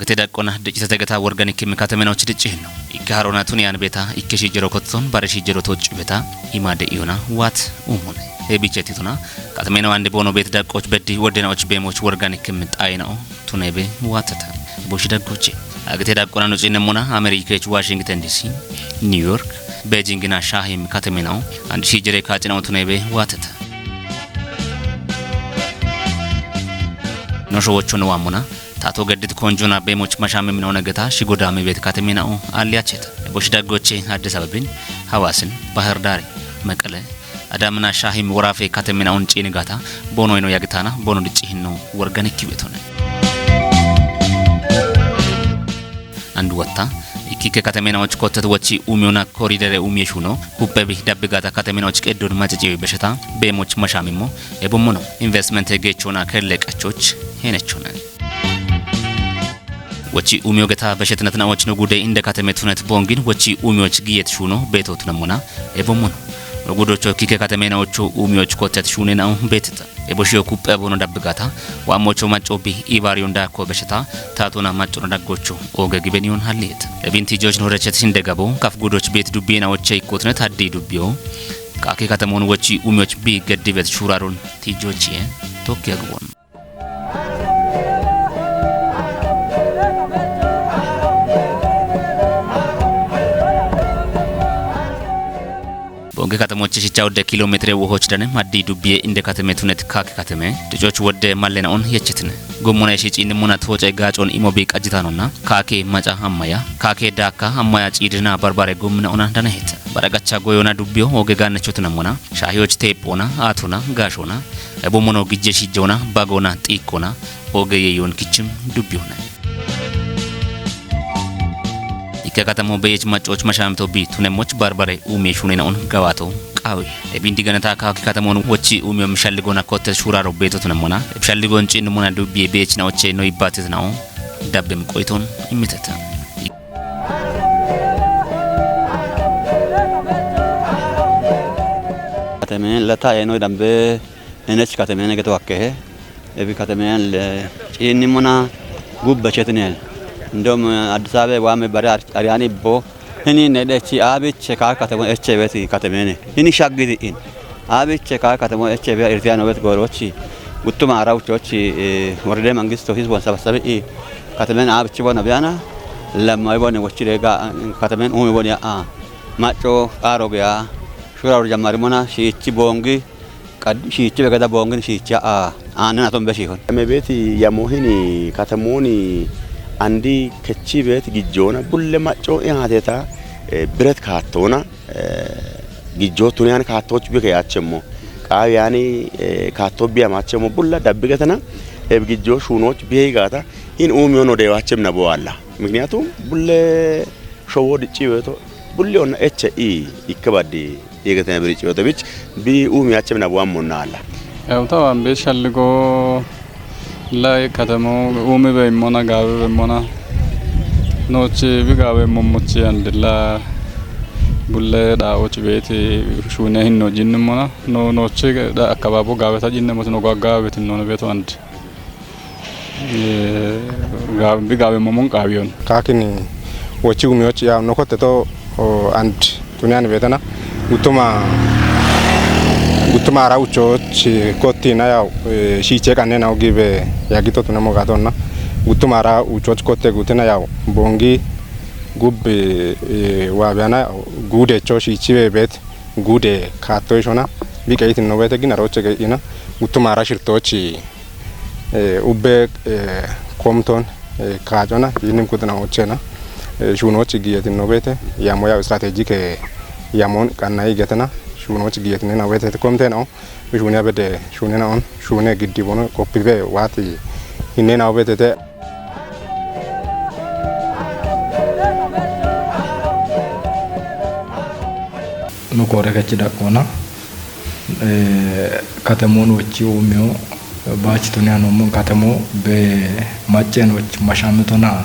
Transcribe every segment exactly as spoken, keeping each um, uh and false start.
Te daqqona diccitate geta worganikki katamenoch diccihinno. Ikke harona tuniyan beta ikke shijero kotson bare shijero toccu beta imade iona wat umune. E bichetti tuna katameno ande bono bet daqqoch beddi woddenaoch beemoch worganikki xaayinao tunebe watata. Boshi daggoche. Agite daqqona nucinne muna Amerikech Washington D C, New York, Beijing na Shahim katamenao and shijere kacinao tunebe watata. Nosho wochon wamuna tato geddit konjona beemoch mashami minona geta shigodami bet katamenao aliyacheta. Boshi daggoche Addis Ababin, Hawasin, Bahar Dari, Maqale, Adamna Shahim worafe katamenaon cinigata bono ino yagitana bono diccihinno worganikki betone. Andu watta ikkike katamenaoch kottet wochi umiona koridere umie shuno kuppebi dabbigata katamenaoch qeddon macici besheta beemoch mashamimo ebummono investment gechona kelle qachoch henechone. Wochi umio geta beshetnet naoch no gude inde katame tunet bongin wochi umioch giyet shuno beto tunamona ebummono. Ogudocho kike katame naocho umioch kotet shune nao beteta. Eboshio kuppe bono dabbigata wa mocho macho bi ibarion dako besheta tatona macho daggocho oge gibenion hallet. Ebinti joj no rechet sinde gabo kaf gudoch bet dubbie naoche ikotnet haddi dubbio. Kake katamon wochi umioch bi geddibet shuraron tijochie tokki agbon. Bonge katamoche shicha odde kilometre wohoch dane maddi dubbiye inde katame tunet kake katame. Dicoch wodde mallena on yechetine. Gommona ishi ciinni muna tooce gaacon imo bi qajjitanonna kake maca ammaya kake daakka ammaya ciidina barbare gommina ona danaheta. Bara gacha goyona dubbiyo oge gaanne chotuna mona shaahiyoch teephoona aatona gaashoona. Ebo mono gijje shijjoona bagoona xiikkoona oge yeeyoon kichim dubbiyoona. Ikke katamo beyech maccoch mashamto bi tunemoch barbare umiye shunena on gawato qawe. Ebin diganata kaki katamon wochi umiyo mishalligona kottes shuraro beto tunemona. Ebshalligon cin mona dubbiye beyech na oche no ibbatet na o dabbem qoyton immiteta. Katame lata eno dambe enech katame ne geto akkehe. Ebi katame le ciinni mona gubbe chetnel. Ndom Addis Ababa wame bare ar-, Ariyani bo. Hini ne dechi abiche ka katamo eche beti katame ne. Hini shaggidi in. Abiche ka katamo eche be irtiano bet gorochi. Guttuma arauchochi, eh, worede mangisto hizbon sabasabi i. Katamen abichi bona biana. Lamma bona wochire ga katamen umi bona a. Macho aro ga. Shura ur jamari mona shiichi bongi. Qad shiichi be gada bongin shiichi a. Anen atom be shihon. Me beti yamo hini katamoni andi kechi beti gijjona bulle macho ihateta, eh, biret katona. Eh, gijjo tuni yani kaattoch bike yaachemmo. Qaawi yani, eh, kaatto biya maachemmo bulla dabbi getena. Eb gijjo shuunoch biye gaata hin umiyo no dewa chem na bo alla. Mikniyatu bulle showo dicci weto bulle on eche i ikke baddi yegetena birici weto bich bi umi yaachem na bo ammo na alla. Yaw tawa be shalligo Lai katamo umi be immona gawe be immona. Nochi bi gawe mommochi andilla bulle da ochi beti shune hinno jinni mona. No nochi da akababo gawe ta jinni moti no gawe betin no beto and. Eh, ga-, bi gawe momon qawiyon. Kakini wochi umi ochi ya no kote to o, and tuniyan betana. Gutuma, gutuma ara uchoch kotti na ya, eh, shiche kanne na ogibe ya gito tuna mogatonna. Gutuma ara uchoch kotte gutina ya bongi gubbe, eh, wa bana gude cho shichi be bet gude katto ishona. Bi kaitin no bete gina roche ge ina. Gutuma ara shirtochi. Eh, ubbe, eh, komton, eh, kajona, yinim kutna ochena, eh, shunochi giyetin nobete, yamo ya strategic, eh, yamon kanna igetna, shunochi giyetin nobete, komtena o, shune abede, shune na on, shune giddi bono, kopibe, wati, hinne na obete te. No kore kachi dakona. Eh, katemoon wochi umiyo bachi tuni anomon katemo be maccen wochi mashamitona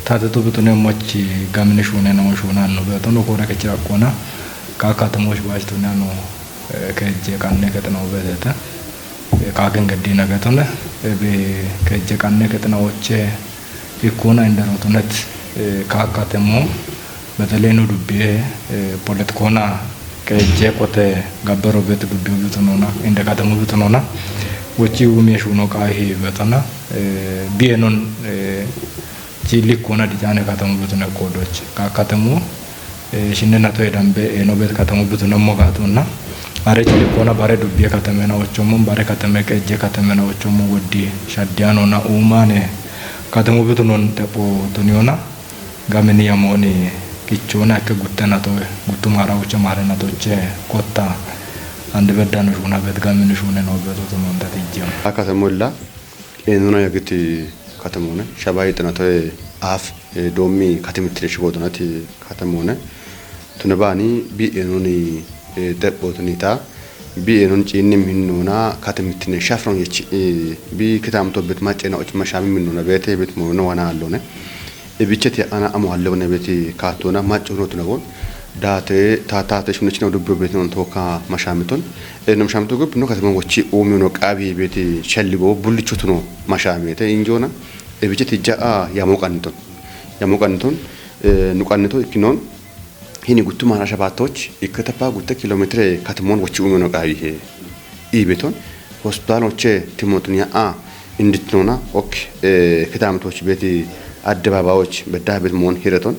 tate tubi tuni mochi gamine shune na shune anno be tono kore kechira kona ka katemo wochi bachi tuni ano, eh, keje kanne ketena obetete. Eh, ka gengedina getone, eh, be keje kanne ketena woche Ikkona inderootunet, eh, kaakkatemmo, beteley nu dubbiye, eh, poletikoona qeejje qote gabbero bet dubbiyo bitunona, inde katemu bitunona, wochi umiye shuno qaahi betona, eh, biyenon, eh, chi likkona dicaane katemu bitune kodoch. Kaakkatemmo, eh, shinne nato edambe, eh, no bet katemu bitune mo gatonna. Are chi likkona bare dubbiye katemena ochommo, bare kateme qeejje katemena ochommo woddi shaddiyanona uumane katemu bitunon tepo tuniyona. Gamini yamooni kichona ikke gutte nato, guttu mara uche mare natoche kotta ande beddano shuna bet gamini shune no beto tunonta tijjiyona. Akatemo illa, eh, nuna yagiti katemone, shabayi xinatoye aaf, eh, doommi katemittire shigodonati katemone. Tune baani bi enuni, eh, debbo tunita, bi enun ciinni minnuna katemittine shafron yechi, eh, bi kitaam tobbet maccena och mashami minnuna beete bet mono wana allone. E bicheti ana amo halle wona beti kaatona macco no tuna won. Date ta, ta te shunechina dubbo bet non toka mashamiton. E nom shamto gup no katemon wochi umi no qabi beti shelligo bullicho tuno mashamete injona. E bicheti jaa yamo qanniton. Yamo qanniton, eh, nu qannito ikkinon. Hini guttu maara shabaattoch ikkatapa gutta kilomeetire katamon wochi umono qaawihe. Iibeton hospitaaloche timotun ya'a inditnona ok, eh, kitaamtoch beti addabaabayoch bedda bet mon hireton.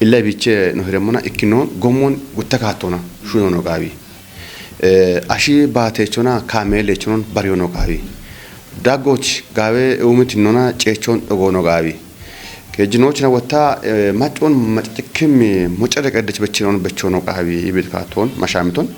Illa biche no hiremona ikkino gommon gutta kaattona shunono qaawi. Eh, ashi baatechona kaameelechonon bariyono qaawi. Daggoch gaawe uumitinona ceechon dhogono qaawi. Kejjinochina wotta, eh, maccon maccichikkim mocere qeddech bechinon bechono qaawi ibit kaaton mashamiton.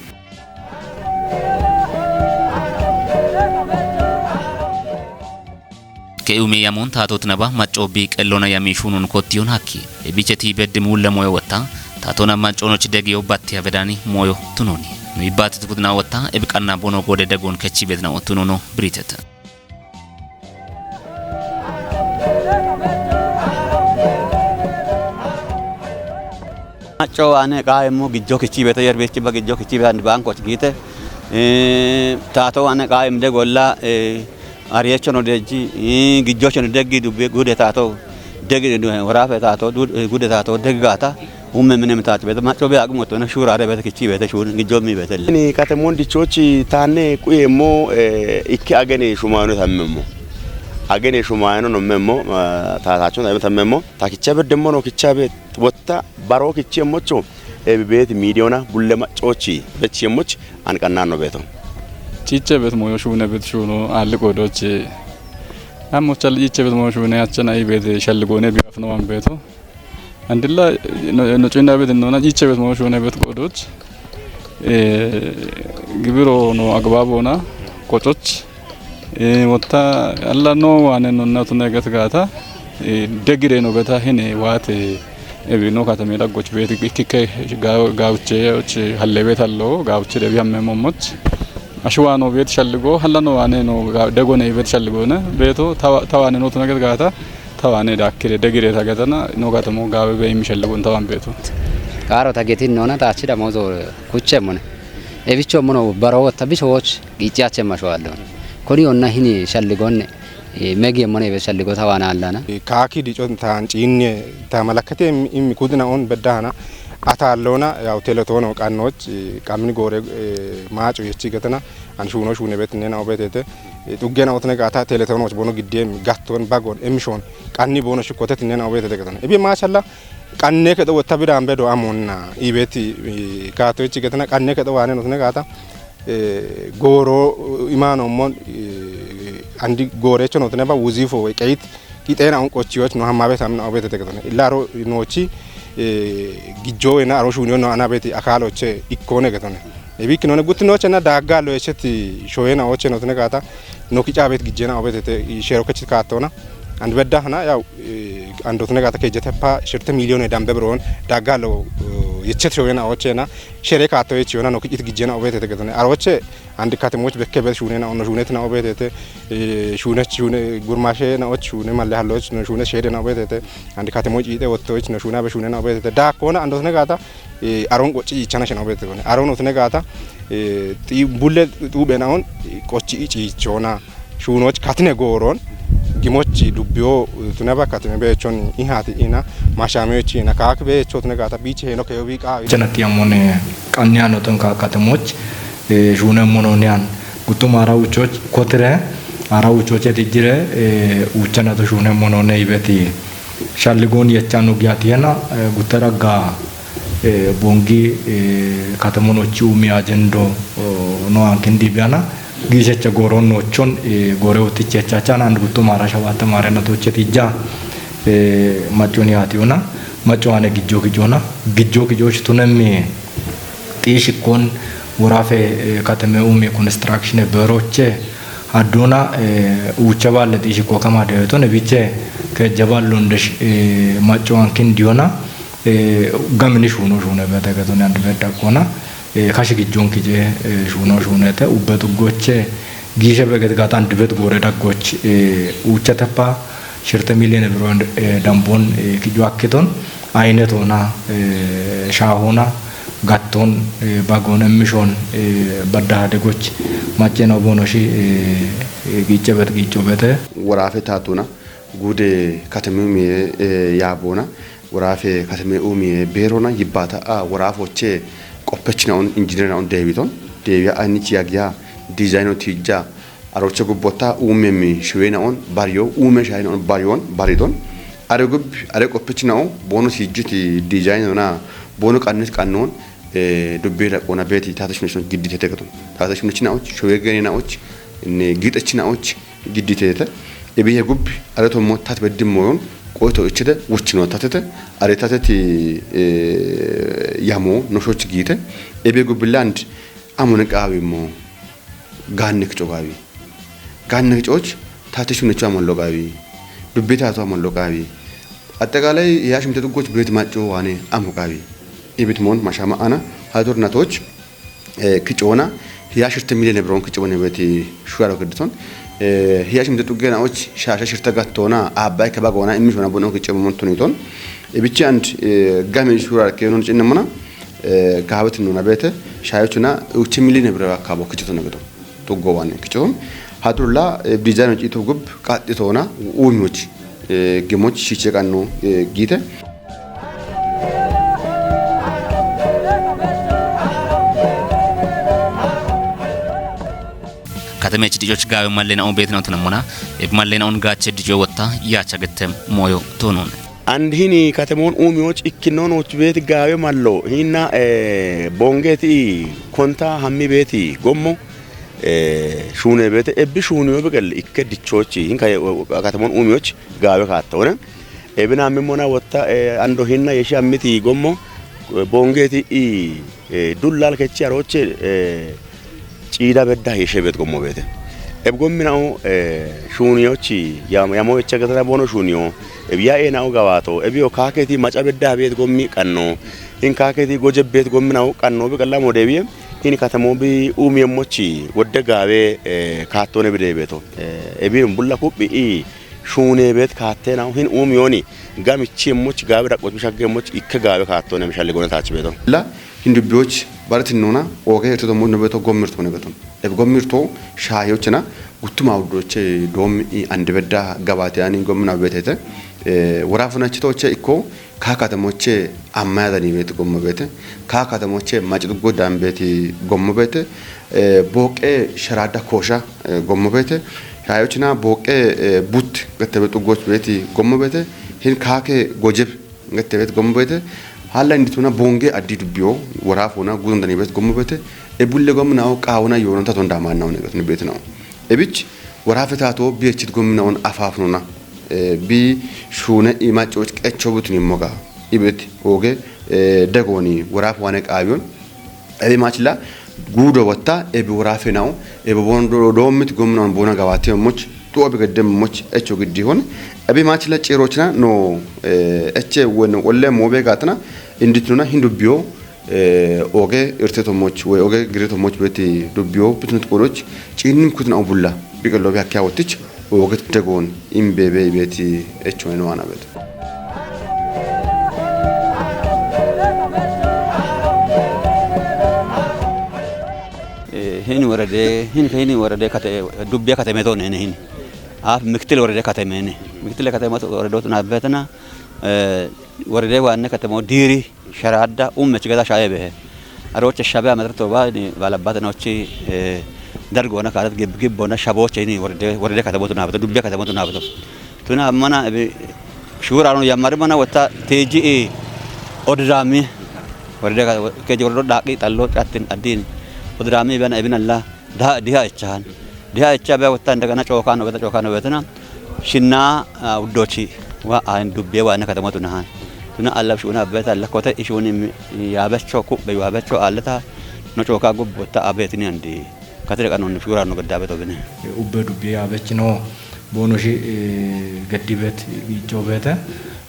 Ke umi yamon tatot naba macco bi qellona yami shunun kottiyon hakki. E bicheti beddi mulle moyo wotta, tatona macconoch degiyo batti abedani moyo tunoni. Nu ibbati tukudna wotta, e biqanna bono gode degon kechi bedna otunono biritet. Macco ane qaayemmo gijjo kichii beete yerbeechi ba gijjo kichii beete andi baankoch giite. Eh, taato ane qaayem de golla, eh, ariyechono dejji, eh, gijjochono deggi dubbe gude taato deggi du-, worafe taato du-, eh, gude taato deggi gaata umme mine mitaach beete macco be aqimottona shuurare beete kichii beete shuun gijjo mi beete. Ni katemon dichochi taanne quyemmo, eh, ikki agene shumaano tammemmo. Agene shumaano nommemmo, eh, taataachon tammemmo. Ta kicha beddemmo no kicha be wotta baro kichi emmocho, e, beeti miidiyona bulle maccoochi bechi emmoch an qannanno beeto. Chiche bet moyo shune bet shuno alli qodoche. Ammo chal chiche bet moyo shune achana i bet shalli gone bi afno wan beeto. Andilla no, no chinda bet nona chiche bet moyo shune bet qodoch. Eh, gibiro no agbabona qococh. Eh, wotta alla no wane nonna tune get gata, eh, degire no beta hine wate, eh, ebi no katame daggoch beti ikkike ga-, gauche och halle betallo, gauche debi hamme mommoch. Ashwa no bet shalligo, alla no wane no ga-, degone bet shalligone, beto tawa-, tawane no tune get gata, tawane dakkire degire tagetana, no katamo gawe be imi shalligon tawan beto. Qaaro tagetin nona tachi damozo kuchemone. Ebicho mono baro wotta bicho woch gichiache masho allon. Koni onna hini shalligonne, eh, megi emmone be shalligo tawana allana. Eh, kaaki dico taan ciinne ta malakate im-, im kudina on beddahana atallona yaw teletono qannoch, eh, qamini gore, eh, maaco yechi getana an shuno shune bet nena obetete, eh, xuggena otne gata teletonoch bono giddem gatton bagon emishon qanni bono shikotet nena obetete getana. Ebi maashalla qanne kedo wotta bidan bedo amonna ibeti, eh, kaato ichi getana qanne kedo wane notne gata, eh, goro, eh, imano mon, eh, andi gore cho notne ba wuzifo we qeit qixena on qochiyoch no hammabe samna obete tegetone. Illaro nochi, eh, gijjo wena aro shuniyo no anabeti akaloche ikkone getone. Ebi kinone guttinoche na dagga lo echeti shoyena oche notne gata no kicabet gijjena obetete shero kechi kaatona. And bedda hana yaw, eh, andotne gata kejete pa sherte miliyone dambe bron dagga lo, eh, yechet shoyena oche na shere kaato echi yona no kicit gijjena obetete getone. Aroche and katemoch bekke bet shunena ono shunetina obetete, eh, shune, shune gurmashe na och shune malle halloch no shune shede na obetete. And katemoch ide wottoch no shuna be shunena obetete. Da kona andotne gata, eh, aron qochi ichana shena obetete. Aron otne gata, eh, ti bulle tu be na on, eh, qochi ichi ichona. Shunoch katine goron. gimochi dubbiyo tune bakka tune beechon ihati ina mashamiyochi ina kaak beecho tune gata biche heno keyo bi qaawi. Chenati amone qanniya noton ka katemoch eh, shune mononian gutum ara uchoch kotire ara uchoche tijire eh, uchanato shune monone ibeti shalligon yechano giyatiyena eh, gutara ga eh, bongi eh, katemonochi umi ajendo oh, no ankin dibiyana giishecha gooroon noochon goore otichi echaachaan and gutto maara shawaata maara natoche tijja macconi haationa macco aane gijjo kijona gijjo kijoochi tunemmi xiishikkon woraafe kateme umi konistiraakshine beerooche hadduuna uucha baalle xiishikko kama deeweto nebiche kejja ballondesh macco ankin diyona gamini shuuno shuune beete getoni and beeddakkona kashi gijjonki je shuuno shuunete ubbe tuggoche giishe beget gata and bet goore daggoch uuchateppa shirte miliyoone biro dambon kijo akkiton ayinetona shaahona gatton bagon emmishon baddaha degoch maccena obonoshi giicce bet giicco bete woraafe taatuna guude katemiumiye yaaboona woraafe kateme umiye beerona yibbaata a woraafoche qoppechinaon injinirinaon deewiton deewiya aynichi yagiya dizayno tiijja aroche gubbotta uumemmi shiweenaon bariyo uume shayinaon bariyoon baridon are gubbi are qoppechinao boono tiijjiti dizaynona boono qannis qannoon dubbe daqqoona beeti taate shunechinoch gidditete gaton taate shunechinaoch showee geeninaoch giixechinaoch gidditete ebiye gubbi are tommo tat beddimmoyon qoyto ichete wuchino tatete are tateti yamo noshoch giite ebiye gubbi land amone qaawimmo gaanne kico gaawi gaanne kicoch taate shunechcho amallo gaawi dubbe taato amallo gaawi አጠቃላይ የሽምተ ጥጎች ቤት ማጮ ዋኔ አሙ gaawi ibit mon mashama ana hadur natoch kicoona hiya shirte miliyone biron kicoone beti shuwaro giddison hiya shimte xuggena och shaasha shirte gattoona abbay keba goona immi shona bono kicoone montuniton ibichi and game shurar kenon cinnamana gaawet nuna beete shaayochuna uchi miliyone biro akkabo kicoton gido tuggowan kicoton hadulla dizayno ciito gub qaxxitoona uumiyoch gimoch shiche qanno giite Katamech dijoch gaawe mallena on beetna tunamona eb mallena on gaache dijo wotta yaacha gette mooyo tonun. And hini katemoon uumiyoch ikkinnoon och beeti gaawe mallo hinna bongeeti konta hammi beeti gommo shuune beete ebbi shuuniyo beqel ikke dichoochi hin katemoon uumiyoch gaawe kaattoone ebina ammimona wotta ando hinna yeshi ammiti gommo bongeeti i dullal kechi arooche ciida bedda yeshe beet gommo beete eb gommina'u shuuniyochi yamo yecha getana boono shuuniyo eb ya'eena'u gawaato ebiyo kaaketi maca bedda beet gommi qanno hin kaaketi goje beet gommina'u qanno bi qallamo deebiye hin katamo bi uumiyemmochi wodde gaawe kaattoone bi deebeeto ebiyo bulla kuphi i shuune beet kaatteena'u hin uumiyooni gamichi emmoch gaawe daqqoch bishagge emmoch ikke gaawe kaattoone mishalle gone taach beeto la hin dubbiyoch baratin nuna ooge irtoto mudno beeto gommirto ne beton eb gommirto shaayochena guttuma uddoche doom i andibedda gabate ani gommina beetete worafunachitoche ikko ka katamoche ammayadani beeti gommo beete ka katamoche macixuggo danbeeti gommo beete booqqe sharaadda koosha gommo beete shaayochina booqqe butt gattebe xuggoch beeti gommo beete hin kaake gojeb gattebet gommo beete halla indituna bonge addi dubbiyo woraafona gudon danibet gommo beete e bulle gommo nao qaawona yoononta ton daamannawone gatni beetinao ebich woraafe taato bi echit gommi naon afaafnona bi shuune iima cooc qecho butni moga ibet ooge degoni woraafe waane qaawiyon ebi maachila guudo wotta ebi woraafe na'o ebi bono doommit gommi na'on boona gawaate moch xu'o bi gedde moch echo giddi hon ebi maachila ciirochina no eche won wolle moobe gaatana inditnona hin dubbiyo oge irteto moch woy oge girito moch beti dubbiyo bitnut qodoch ciinnim kutna ubulla biqello bi hakkiya wottich oget degoon imbebe ibeti echo eno anabet Hini worade hini hini worade kate dubbiya katame to nene hini Aaf mikitile worede katemene. Mikitile katema worede tuna betena, eh, worede wanne katemo diri sharada umme chigada shaye behe. Aroche shabe ametra toba ni balabata nochi, eh, dargona karat gib-, gibbona shaboche ni worede, worede katemo tuna beto, dubbe katemo tuna beto. Tuna mana ebe shura no yamari mana wata teji e odrami. Worede ka-, keji worede daqi tallo chatin adin. Odrami bana ebin Allah. Diha, diha ichahan. Diha icha be wata ndagana chokan wata, chokan wata na. Shinna, ah, uddochi. Wa ain dubbe wa na katama tunahan. Tuna Allah shuna beta Allah kota ishuni mi-, yabecho kubbe yabecho Allah ta. No choka gubbo ta abetini andi. Katire kanon shura no gadda beto bine. Ubbe dubbe yabechino bono shi, eh, gaddi bet icho beta.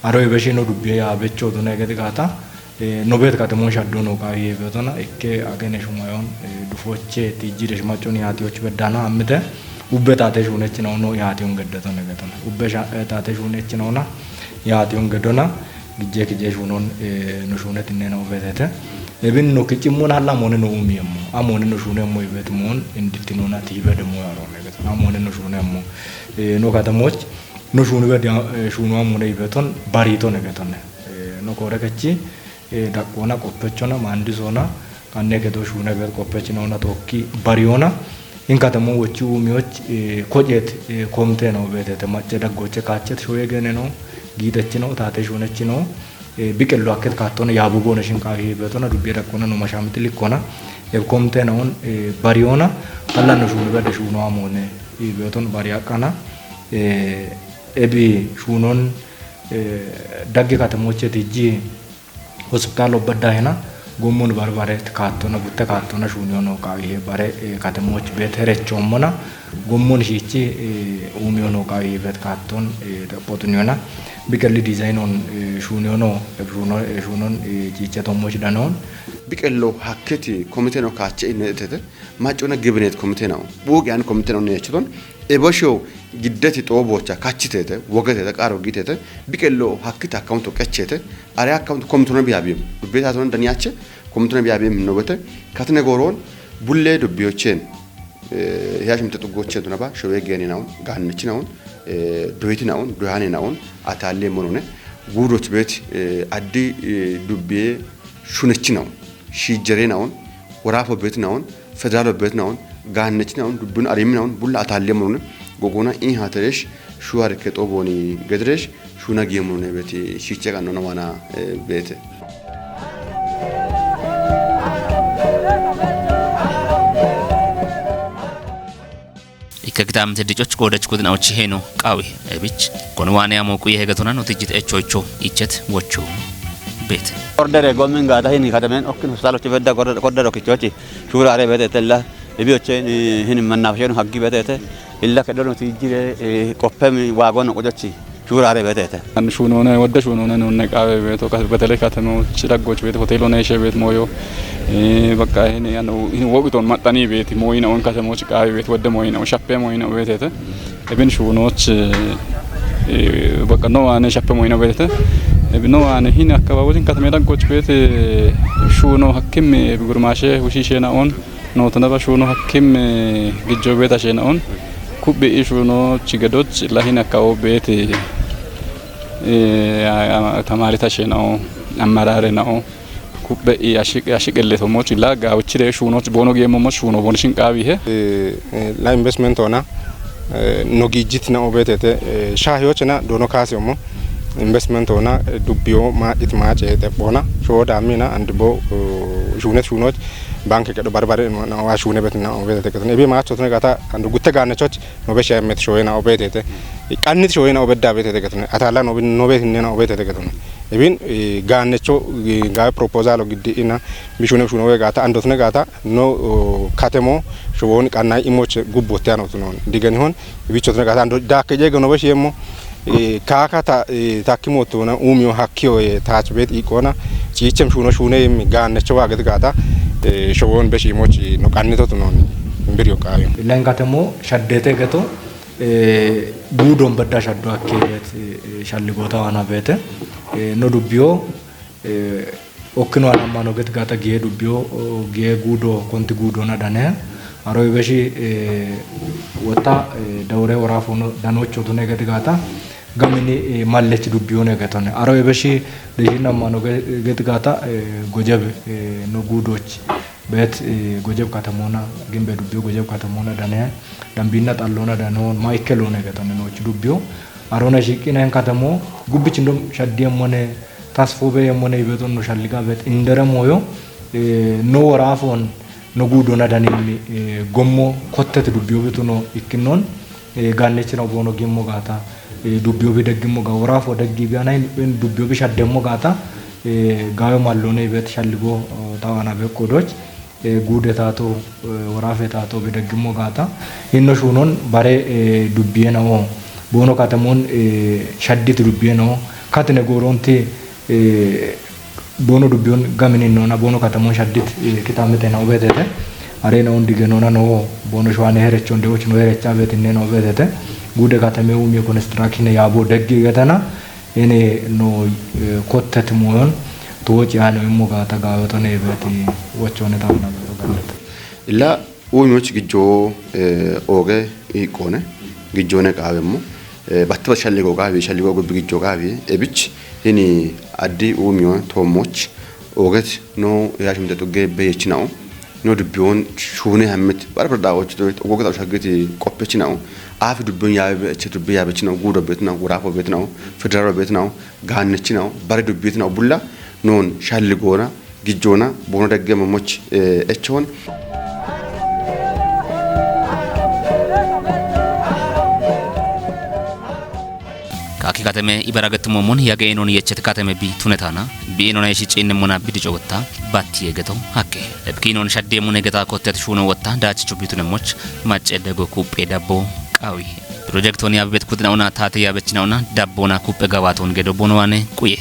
Aro ibe shino dubbe yabecho tuna gadi gata. Eh, no bet katemon shaddo no ka ye betona, ikke agene shumayon, eh, dufoche tijjire shumachon yati och bedana ammite, ubbe tate shunech na ono yati on geddo tone betona. Ubbe sha-, eh, tate shunech na ona yati on gedona, gijje kije shunon, eh, no shunet ne no betete. Ebin no kichi mun alla mone no umi emmo. Amone no shune emmo ibet mon, inditino na tibe de mo aro ne betona. Amone no shune emmo. Eh, no katemoch, no shunu be dia, eh, shunu amone ibeton, barito ne betone. Eh, no kore kechi, eh, daqqoona, qoppechona, maanddisoona, kanne kedo shuuna beet qoppechinona tookki bariyoona, in katamo wochi uumiyoch, eh, kojet, eh, komte no beetete, macce daggoche kaachet shoye gene no, giitechino, taate shuunechino, eh, biqillo akket kaattona, yaabu boone shinqaahi beetona, dubbiye daqqoona, no mashaamiti likkona, eb komte noon, eh, bariyoona, allanno shuunu bede shuuno amoone, eh, beeton bari aqqana, eh, ebi shuunon, eh, dagge katemoche tijji, hospitaal obbadda hena, gommon barbare kaattona, gutte kaattona, shuuniyo noo qaawihe bare, eh, katemooch beet herechoommona, gommon shiichi, eh, uumiyo noo qaawihe beet kaatton, eh, xaphotuniyona, biqelli diizayinoon, eh, shuuniyo noo, eh, shuuno-, eh, shuunon, eh, chiiche tommooch danoon. Biqello hakkiti komite no kaache inetete, maccona gibinet komite no, buuqiyan komite no neechuton, ebosho giddeti xoobocha kachitete, wogetete, qaaro gitete, biqello hakkiti akkaunto qechete, are akkaunto komitona biyabiim. Dubbe taatona daniyache, komitona biyabiim nowete, katine gooroon, bulle dubbiyochen, eh, hiya shimte xuggoche dunaba, showe geeni naun, gaannechi naun, eh, doyiti naun, doyane naun, ataalle monone, guudoch beet, eh, addi, eh, dubbiye shunechi naun, shiijjere naun, woraafo beet naun, federaalo beet naun, gaannechi naun, dubbin arimi naun, bulla ataalle monone, gogona in hateresh, shuwar ke xoobooni gediresh, shuuna giye monone beet, shiiche qannona waana, eh, beete. Ikka gitaamte dicoch goodach kudin awchi heeno qaawi ebich. Kono waane amo quye hegatona notijjit echoicho ichet wocho beet. Kordere gomin gaata hini katamen okkin hospitaalochi bedda kordere, kordere okkichochi. Shuuraare beetete illa. Ebi oche, eh, hini mannafashen haggi beetete. Illa keddo notijjire, eh, qoppemi waagon qojochi. Shuuraare beetete. An shuunone, wodde shuunone nonne qaawe beeto, kas-, betele katemoch daggoch beet, hoteelo neeshe beet mooyo. Eh, bakka hini, ano, hini woqiton maxxani beet, mooyina on katemoch qaawe beet, wodde mooyina on, shappe mooyina on beetete. Ebin shuunoch, eh, bakka no waane shappe mooyina beetete. Ebin no waane hini akkababotin kateme daggoch beet, eh, shuuno hakkim, eh, gurmaashe hushiishe na on. Nootona ba shuuno hakkim, eh, gijjo beeta shenaon. Kubbe i shuuno chigedoch lahin akkawo beete, eh, a-, a-, tamarita shenao, ammarare nao. Kubbe i ashiq-, ashiqelle tomoch la gawchire shuunoch boono geemmomoch shuuno boon shinqaawihe. Eh, eh, la investment ona, eh, no giijjit na obeetete, eh, shaahiyochena doono kaasiyomo. Investment ona, eh, dubbiyo maacit maace xephoona. Shoo daamina and bo, eh, shuunet shuunoch banke kedo barbare no, no, wa shuune bet na obetete ketone. Ebi maacho tone gata and gutte gaannechoch no be shemet shoyena obetete. Qannit shoyena obedda betete ketone. Atala no be, no be hinne na obetete ketone. Ebin, eh, gaannecho, eh, ga proposal giddi ina bi shuune shuune we gata ando tone gata no, oh, katemo showon qannay imoch gubbotte ano tunon. Digani hon, ebicho tone gata ando dakke je gano be shemo. Eh, kaaka ta, eh, takkimo tona umiyo hakkiyo, eh, taach bet iqona, chiichem shuuno shuune im gaannecho waaget gaata, eh, showon be shimoch no qannito tunon imbiriyo qaayo. Illa in katemo shaddete geto, eh, guudon bedda shaddo akke bet, eh, eh, shalli goota waana beete, eh, no dubbiyo, eh, okkino alammano get gaata giye dubbiyo, oh, giye guudo, konti guudo na dane, Aro ebeshi, eh, wota, eh, daure wora fono danocho tune geti gata. Gamini, eh, mallechi dubbiyo ne getone. Aro ebeshi dejin namano ge-, geti gata, eh, gojeb, eh, no gudoch. Bet, eh, gojeb katamona, gimbe dubbiyo gojeb katamona dane. Dambina tallona dano, Michael one getone nochi dubbiyo. Arona shiqina en katamo, gubbichi ndom shaddiye mone, tasfobe mone ibeton no shalliga bet indere moyo, eh, no wora fon, no gudona danimmi, eh, gommo kottet dubbiyo bituno ikkinnon, eh, gannechina bono gimmo gata, eh, dubbiyo bi deggimmo ga wora fo deggi bi anay, en dubbiyo bi shaddemmo gata, eh, gawe mallone ibet shalligo, oh, tawana be kodoch, eh, gude tato, eh, wora fe tato bi deggimmo gata. Hinno shunon bare, eh, dubbiye na o. Bono katamon, eh, shaddit dubbiye na o. Katine goronti, eh, bono dubbiyon gamini nona, bono katamon shaddit, eh, kitamete na obetete. Are na undi genona no, bono shwane herechon de ochno herecha betinne na obetete. Gude katame umi construction ya bo deggi getana. Ene no, eh, kottet moyon, to woci ano immo gata gaweto ne beti wochone tamna beto galet. Illa umiyoch gijjo, eh, oge iqone, gijjone qawemmo, eh, batta shalligo qawi, shalligo gubbi gijjo qawi, ebich, hini addi umiyo tommoch, oget no yashimte tugge beyechinao, no dubbiyon shune hammet, bar bar dawoch to, ogo gata shagiti qoppechinao, afi dubbiyon yabe, eche dubbi yabechinao, gudo betnao, gurafo betnao, federal betnao, gannechinao, bare dubbitnao, bulla, non shalligona, gijjona, bono degge mamoch, eh, echon. Kaaki kateme ibaraget momon yage enon yechet kateme bi tunetana, bi enon eshi cinne mona bidi cogotta, batti yegeto hakke. Ebki non shadde mone geta kottet shuno wotta, dachi chubitune moch, macce dego kuppe dabbo, qawi. Projektoni abibet kudnauna tate yabechnauna, dabbona kuppe gawaton gedo bonowane, quye.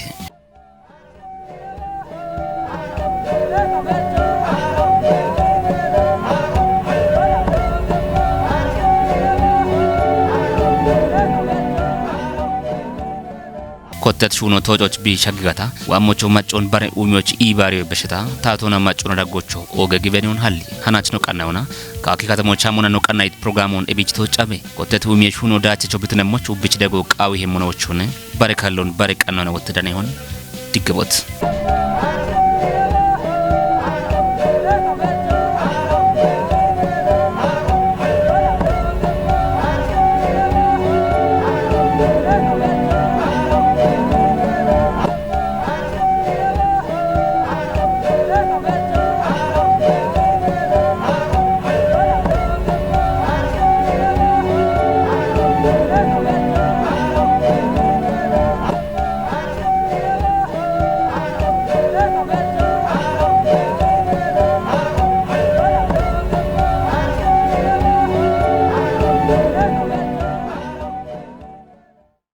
Kottet shuno tococh bi shagigata, wa mocho maccon bare umiyoch i bariyo besheta, tatona maccon daggocho, oge gibenion halli, hanach no qannayona, kaaki katamo chamona no qannayit programon ebich to cabe, kottet umiyoch shuno dache chobitune moch ubich dego qawi hemono ochone, bare kallon bare qannana wotte danehon, diggebot.